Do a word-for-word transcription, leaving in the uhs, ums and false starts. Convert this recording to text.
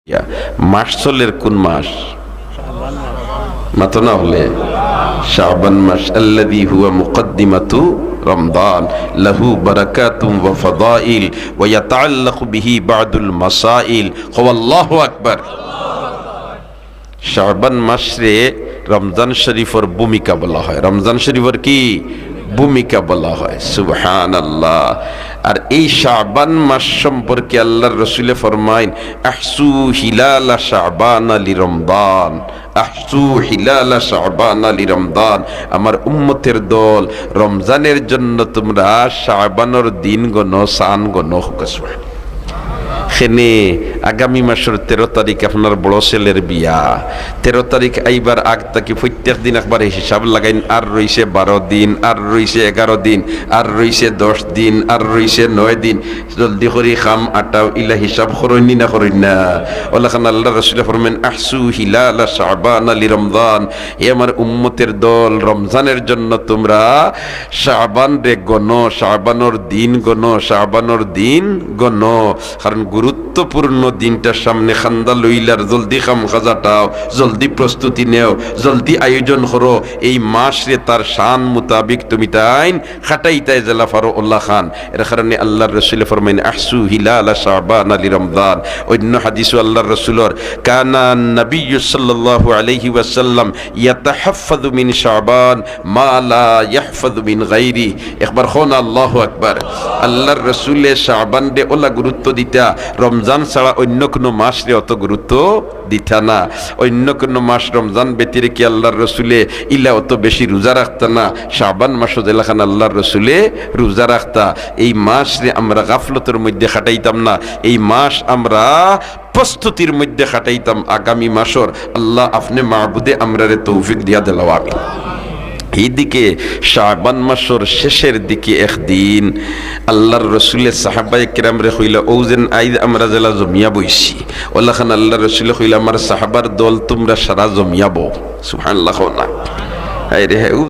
ইয়া, মাস চলের কোন মাস? মাতো না হলে শাবান মাস, আল্লাযী হুয়া মুকাদ্দিমাতু রমাদান, লাহু বারাকাতুন ওয়া ফাদাইল, ওয়া ইয়াতাআল্লাকু বিহি বা'দুল মাসাইল। কও আল্লাহু আকবার। শাবান মাসরে রমজান শরীফর ভূমিকা বলা হয়। রমজান শরীফর কি ভূমিকা বলা হয়? সুবহানাল্লাহ। আর এই শাবান মাস সম্পর্কে আল্লাহর রসুলে ফরমাইন, "আহসু হিলালা শাবান আলী রমদান, আহসু হিলালা শাবান আলী রমদান।" আমার উম্মতের দল, রমজানের জন্য তোমরা শাবানর দিন গণো, চান গণো। হোক সুবহান। খেনে আগামী মাসর তেরো তারিখ আপনার বড় ছেলের বিয়া। তেরো তারিখ আইবার আগ থাকি প্রত্যেক দিন একবার হিসাব লাগাইন, আর রইছে বারো দিন, আর রইছে এগারো দিন, আর রইছে দশ দিন, আর রইছে নয় দিন। জলদি করি কাম আটাও, ইলা হিসাব করইন নি না করইন না? অলাখান আল্লাহর রসুলে ফরমাইন, "আহসু হিলালা শাবান আলী রমজান।" হে আমার উম্মতের দল, রমজানের জন্য তোমরা শাবানরে গণো, শাবানর দিন গণো, শাবানর দিন গণো। কারণ গুরুত্বপূর্ণ দিনটার সামনে কান্দা লইলার, জলদি কাম কাজ আটাও, জলদি প্রস্তুতি নেও, জলদি আয়োজন করো। এই মাসরে তার শান মোতাবিক তুমি তাইন খাটাইতায় যেলা পারো অলাখান। এর কারণে আল্লাহর রসুলে ফরমাইন, "আহসু হিলালা শাবান আলী রমজান।" অন্য হাদিসও আল্লাহর রসুলর, "কানা নবী সাল্লাল্লাহু আলাইহি ওয়াসাল্লাম ইয়াতাহাফফাযু মিন শাবান মা লা ইয়াহফাযু মিন গায়রি।" একবার কও না, আল্লাহু আকবার। আল্লাহর রসুলে শাবানরে অলা গুরুত্ব দিতা, রমজান ছাড়া অন্য কোনো মাসরে অত গুরুত্ব দিতা না। অন্য কোনো মাস রমজান ব্যতিরেকে আল্লাহর রসুলে ইলা অত বেশি রোজা রাখতা না। শাবান মাসও যেলাখান আল্লাহর রসুলে রোজা রাখতা। এই মাসরে আমরা গাফলতর মধ্যে খাটাইতাম না, এই মাস আমরা প্রস্তুতির মধ্যে খাটাইতাম। আগামী মাসর আল্লাহ আপনে মাবুদে আমরারে তৌফিক দিয়া দিলাও, আমিন। এইদিকে শাবান মাসর শেষের দিকে একদিন আল্লাহর রসুলে সাহাবায়ে কেরামরে কইলা, "অউ যেন আইজ আমরা যেলা জমিয়া বইছি, অলাখান আল্লাহর রসুলে কইলা, 'আমার সাহাবার দল, তোমরা সারা জমিয়া বও।'" সুবহানাল্লাহ কও না। হায় রে হায়, অউ